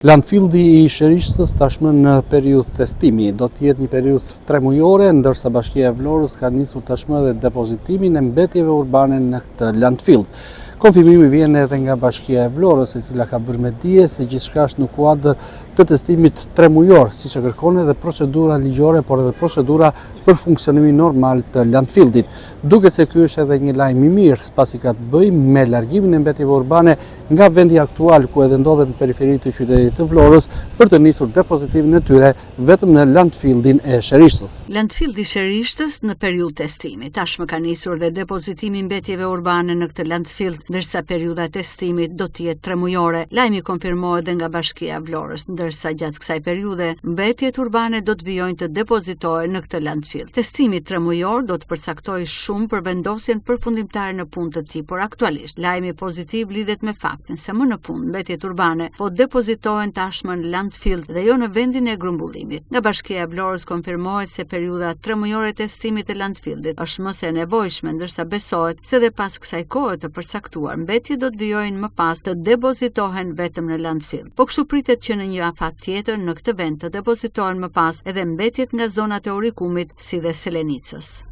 Landfilldi i Sherishtës tashmë në periudhë testimi. Do të jetë një periudhë tremujore, ndërsa Bashkia e Vlorës ka nisur tashmë edhe depozitimin e mbetjeve urbane në këtë landfill. Konfirmimi vjen edhe nga Bashkia e Vlorës, e cila ka bërë me dije se gjithçka është në kuadër të testimit tremujor, siç e kërkon edhe procedura ligjore, por edhe procedura për funksionimin normal të landfilldit. Duket se ky është edhe një lajm i mirë, pasi ka të bëjë me largimin e mbetjeve urbane nga vendi aktual ku edhe ndodhet në periferi të qytetit të Vlorës për të nisur depozitimin e tyre vetëm në landfilldin e Sherishtës. Landfilldi i Sherishtës në periudhë testimi. Tashmë ka nisur dhe depozitimi i mbetjeve urbane në këtë landfill, ndërsa periudha e testimit do të jetë tremujore. Lajmi konfirmohet dhe nga Bashkia e Vlorës, ndërsa gjatë kësaj periudhe mbetjet urbane do të vijojnë të depozitohen në këtë landfill. Testimi tremujor do të përcaktojë shumë për vendosjen përfundimtare në punë të tij, por aktualisht Lajmi pozitiv lidhet me faktin se më në fund mbetjet urbane po depozitohen tashmë në landfill dhe jo në vendin e grumbullimit. Nga Bashkia e Vlorës konfirmohet se periudha tremujore e testimit të landfillit është më se e nevojshme, ndërsa besohet se dhe pas kësaj kohe të përcaktuar mbetjet do të vijojnë më pas të depozitohen vetëm në landfill. Po kështu pritet që në një afat tjetër në këtë vend të depozitohen më pas edhe mbetjet nga zonat e Orikumit si dhe Selenicës.